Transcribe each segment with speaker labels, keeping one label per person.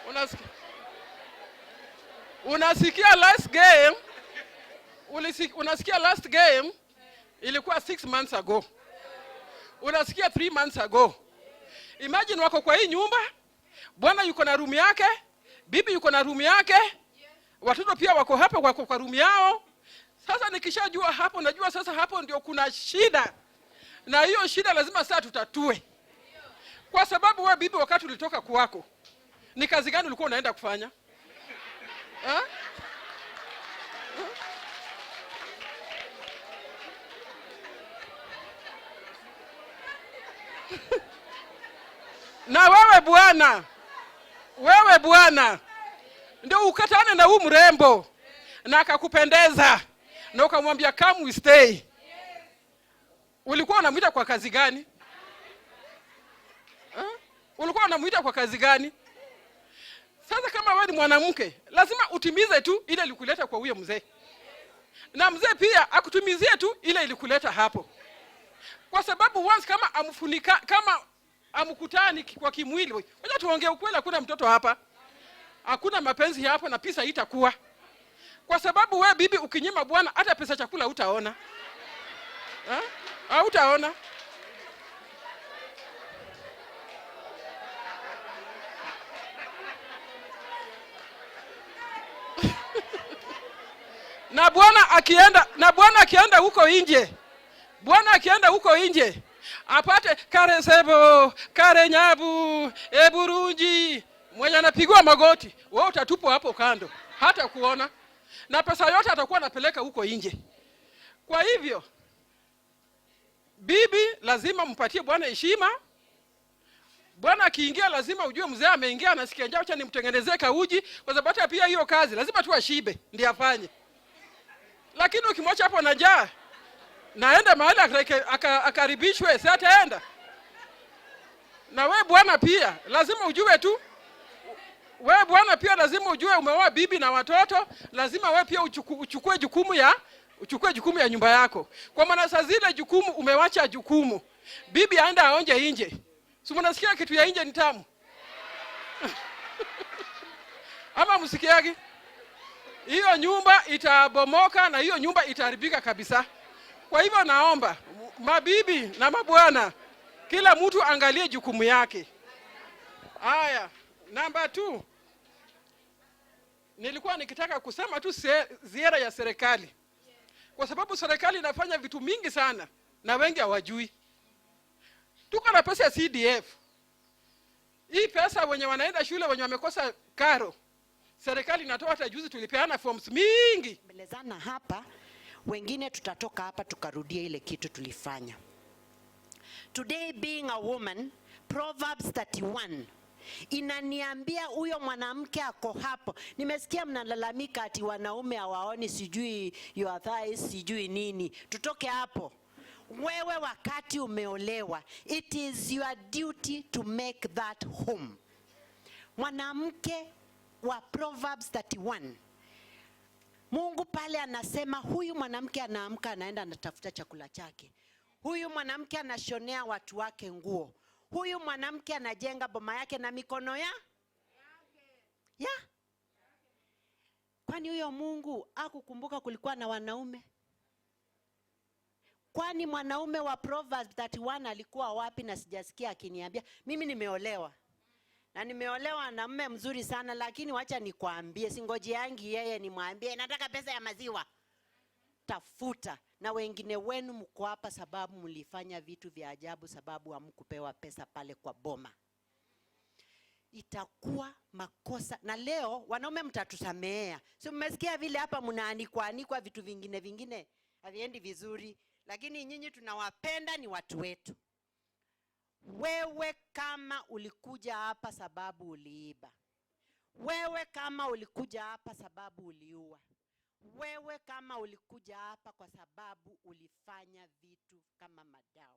Speaker 1: Unasikia? Unasikia last game? Unasikia last game ilikuwa 6 months ago. Unasikia 3 months ago. Imagine wako kwa hii nyumba, bwana yuko na room yake, bibi yuko na room yake, watoto pia wako hapa, wako kwa room yao. Sasa nikishajua hapo, najua sasa hapo ndio kuna shida, na hiyo shida lazima sasa tutatue, kwa sababu wewe bibi, wakati ulitoka kwako, ni kazi gani ulikuwa unaenda kufanya, ha? Na wewe bwana, wewe bwana ndio ukatane na huu mrembo na akakupendeza na ukamwambia, "Come, we stay." Ulikuwa unamwita kwa kazi gani? Ha? Ulikuwa unamwita kwa kazi gani? Sasa kama wewe ni mwanamke, lazima utimize tu ile ilikuleta kwa huyo mzee, na mzee pia akutumizie tu ile ilikuleta hapo, kwa sababu once kama amfunika, kama amkutani kwa kimwili, wacha tuongee ukweli, hakuna mtoto hapa, hakuna mapenzi hapo, na pesa itakuwa, kwa sababu we bibi ukinyima bwana hata pesa chakula utaona, ha? Hautaona. Na bwana akienda huko nje, bwana akienda huko nje apate kare sebo, kare nyabu, eburunji, mwenye anapigwa magoti, wewe utatupwa hapo kando, hata kuona, na pesa yote atakuwa anapeleka huko nje. Kwa hivyo bibi lazima mpatie bwana heshima. Bwana akiingia lazima ujue mzee ameingia, anasikia njaa, acha nimtengenezee kauji, kwa sababu hata pia hiyo kazi lazima tu ashibe ndiye afanye. Lakini ukimwacha hapo na njaa, naenda mahali akaribishwe, si ataenda? Na we bwana pia lazima ujue tu, we bwana pia lazima ujue umeoa bibi na watoto, lazima we pia uchukue jukumu ya nyumba yako, kwa maana saa zile jukumu umewacha jukumu, bibi aende aonje nje. Si mnasikia kitu ya nje ni tamu ama msikiagi? Hiyo nyumba itabomoka na hiyo nyumba itaharibika kabisa. Kwa hivyo naomba mabibi na mabwana, kila mtu angalie jukumu yake. Haya, namba 2, nilikuwa nikitaka kusema tu ziara ya serikali, kwa sababu serikali inafanya vitu mingi sana na wengi hawajui. Tuko na pesa ya CDF. Hii pesa wenye wanaenda shule, wenye wamekosa karo, serikali inatoa. Hata juzi tulipeana forms mingi.
Speaker 2: Mbelezana hapa, wengine tutatoka hapa tukarudia ile kitu tulifanya. Today being a woman, Proverbs 31 inaniambia huyo mwanamke ako hapo. Nimesikia mnalalamika ati wanaume hawaoni sijui your thighs, sijui nini. Tutoke hapo. Wewe wakati umeolewa, it is your duty to make that home. Mwanamke wa Proverbs 31, Mungu pale anasema huyu mwanamke anaamka, anaenda, anatafuta chakula chake. Huyu mwanamke anashonea watu wake nguo. Huyu mwanamke anajenga boma yake na mikono ya. Kwani huyo Mungu akukumbuka kulikuwa na wanaume? Kwani mwanaume wa Proverbs 31 alikuwa wapi? Na sijasikia akiniambia mimi nimeolewa na nimeolewa na mume mzuri sana, lakini wacha nikwambie, singojeangi yeye nimwambie nataka pesa ya maziwa. Tafuta. Na wengine wenu mko hapa sababu mlifanya vitu vya ajabu, sababu hamkupewa pesa pale kwa boma. Itakuwa makosa. Na leo wanaume mtatusamehea, si mmesikia vile hapa mnaanikwa anikwa vitu vingine vingine haviendi vizuri, lakini nyinyi tunawapenda, ni watu wetu. Wewe kama ulikuja hapa sababu uliiba, wewe kama ulikuja hapa sababu uliua, wewe kama ulikuja hapa kwa sababu ulifanya vitu kama madawa,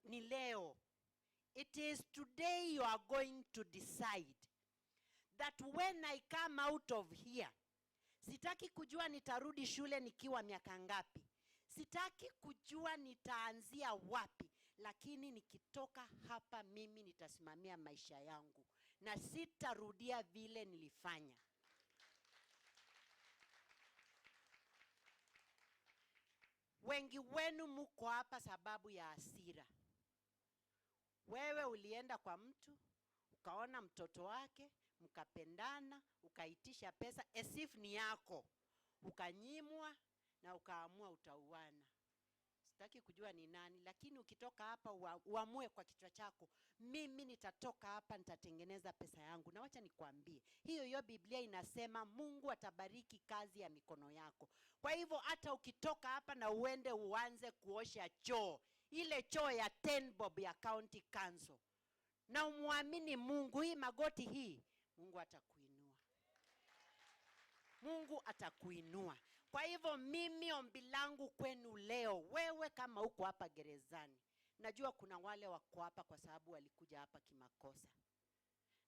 Speaker 2: ni leo. It is today you are going to decide that when I come out of here, sitaki kujua nitarudi shule nikiwa miaka ngapi, sitaki kujua nitaanzia wapi, lakini nikitoka hapa mimi nitasimamia maisha yangu. na sitarudia vile nilifanya. Wengi wenu muko hapa sababu ya hasira. Wewe ulienda kwa mtu, ukaona mtoto wake, mkapendana, ukaitisha pesa as if ni yako, ukanyimwa na ukaamua utauana. Sitaki kujua ni nani, lakini ukitoka hapa uamue kwa kichwa chako, mimi nitatoka hapa nitatengeneza pesa yangu. Na wacha nikwambie, hiyo hiyo Biblia inasema Mungu atabariki kazi ya mikono yako. Kwa hivyo hata ukitoka hapa na uende uanze kuosha choo, ile choo ya 10 bob ya county council, na umuamini Mungu, hii magoti hii, Mungu atakuinua. Mungu atakuinua. Kwa hivyo mimi ombi langu kwenu leo, wewe kama uko hapa gerezani, najua kuna wale wako hapa kwa sababu walikuja hapa kimakosa.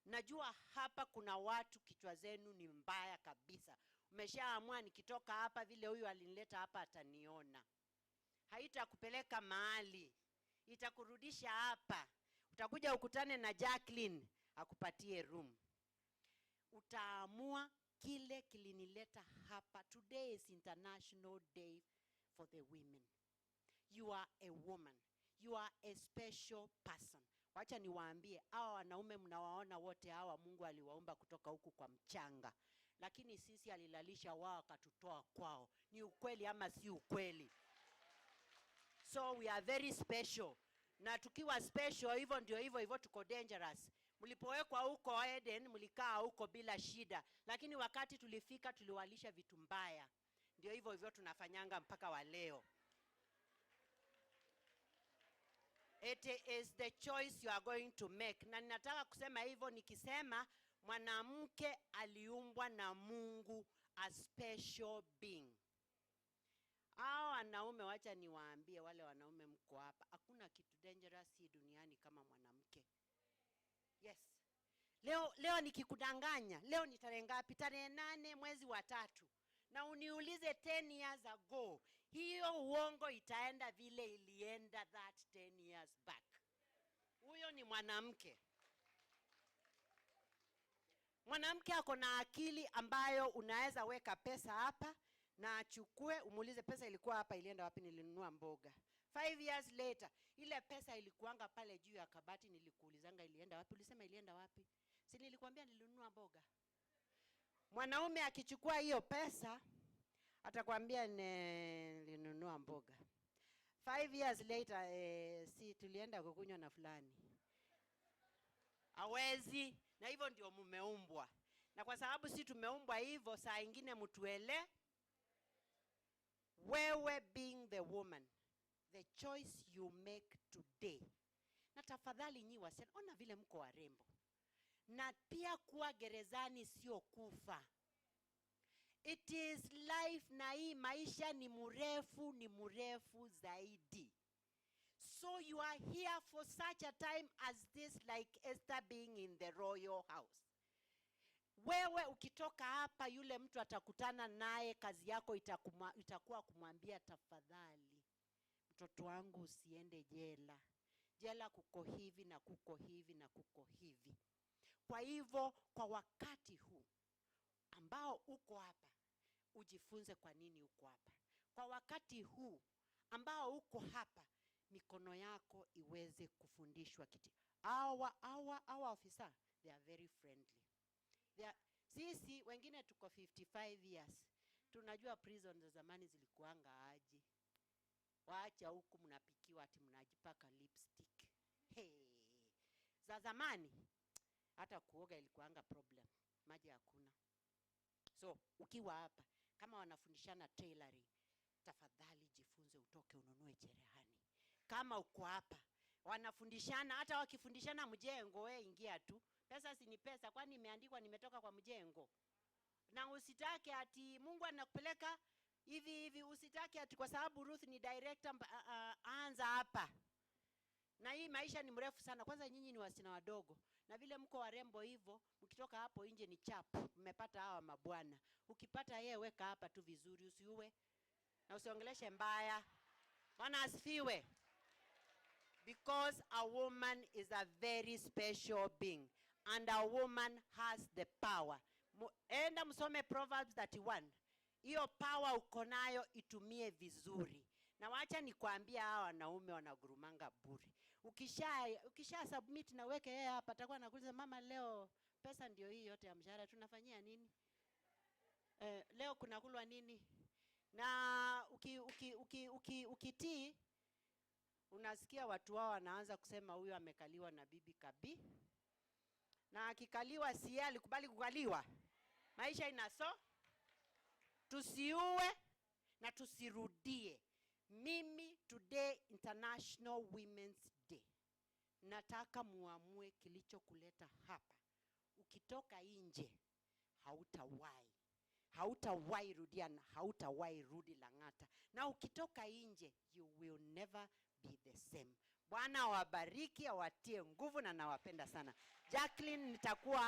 Speaker 2: Najua hapa kuna watu kichwa zenu ni mbaya kabisa. Umeshaamua nikitoka hapa vile huyu alinileta hapa ataniona. Haitakupeleka mahali, itakurudisha hapa. Utakuja ukutane na Jacqueline akupatie room. Utaamua kile kilinileta hapa. Today is International Day for the Women. You are a woman. You are a special person. Wacha niwaambie, hawa wanaume mnawaona wote hawa, Mungu aliwaumba kutoka huku kwa mchanga. Lakini sisi alilalisha wao akatutoa kwao. Ni ukweli ama si ukweli? So we are very special. Na tukiwa special hivyo ndio hivyo hivyo tuko dangerous. Mlipowekwa huko Eden mlikaa huko bila shida, lakini wakati tulifika tuliwalisha vitu mbaya. Ndio hivyo hivyo tunafanyanga mpaka wa leo. It is the choice you are going to make. Na ninataka kusema hivyo nikisema mwanamke aliumbwa na Mungu, a special being. Hao wanaume, wacha niwaambie wale wanaume mko hapa, hakuna kitu dangerous hii duniani kama mwanamke. Yes. Leo nikikudanganya, leo ni tarehe ngapi? Tarehe 8 mwezi wa 3. Na uniulize 10 years ago, hiyo uongo itaenda vile ilienda that 10 years back. Huyo ni mwanamke. Mwanamke ako na akili ambayo unaweza weka pesa hapa na achukue, umuulize pesa ilikuwa hapa ilienda wapi, nilinunua mboga. 5 years later, ile pesa ilikuanga pale juu ya kabati, nilikuulizanga ilienda wapi, ulisema ilienda wapi? Si nilikuambia nilinunua mboga. Mwanaume akichukua hiyo pesa atakwambia nilinunua mboga. 5 years later, si tulienda kukunywa na fulani. Hawezi. Na hivyo ndio mmeumbwa. Na kwa sababu si tumeumbwa hivyo, saa ingine mtuele. Wewe being the woman, the choice you make today. Na tafadhali nyi wasichana, ona vile mko warembo. Na pia kuwa gerezani sio kufa. It is life, na hii maisha ni mrefu, ni mrefu zaidi. So you are here for such a time as this, like Esther being in the royal house. Wewe ukitoka hapa, yule mtu atakutana naye, kazi yako itakuwa kumwambia tafadhali, mtoto wangu usiende jela. Jela kuko hivi na kuko hivi na kuko hivi. Kwa hivyo, kwa wakati huu ambao uko hapa, ujifunze kwa nini uko hapa. Kwa wakati huu ambao uko hapa, mikono yako iweze kufundishwa kitu. Our officer, they are very friendly. Sisi wengine tuko 55 years. Tunajua prison za zamani zilikuanga aje. Waacha huku mnapikiwa ati mnajipaka lipstick. Hey. Za zamani hata kuoga ilikuanga problem. Maji hakuna. So ukiwa hapa kama wanafundishana tailoring, tafadhali jifunze utoke ununue cherehani. Kama uko hapa wanafundishana, hata wakifundishana mjengo, we ingia tu. Pesa si ni pesa, kwani imeandikwa nimetoka kwa mjengo. Na usitake ati Mungu anakupeleka hivi hivi, usitake ati kwa sababu Ruth ni director, anza hapa. Na hii maisha ni mrefu sana. Kwanza nyinyi ni wasichana wadogo. Na vile mko warembo hivyo, mkitoka hapo nje ni chapu. Mmepata hawa mabwana. Ukipata yeye weka hapa tu vizuri, usiue. Na usiongeleshe mbaya. Bwana asifiwe. Because a woman is a very special being. And a woman has the power. Enda msome Proverbs 31. Hiyo power uko nayo itumie vizuri. Na wacha nikwambia, hawa wanaume wanagurumanga bure. Ukisha submit na weke yeye hapa, atakuwa anakuuliza, "Mama, leo pesa ndio hii yote ya mshahara, tunafanyia nini? Leo kuna kulwa nini?" Na uki, uki, uki, uki, ukitii unasikia watu wao wanaanza kusema, "Huyu amekaliwa na bibi kabi." Na akikaliwa, si yeye alikubali kukaliwa? Maisha inaso tusiue na tusirudie. Mimi today, International Women's Day, nataka muamue kilichokuleta hapa. Ukitoka nje hautawahi rudia na hautawahi rudi Lang'ata, na ukitoka nje you will never be the same. Bwana awabariki, awatie nguvu na nawapenda sana. Jacqueline, nitakuwa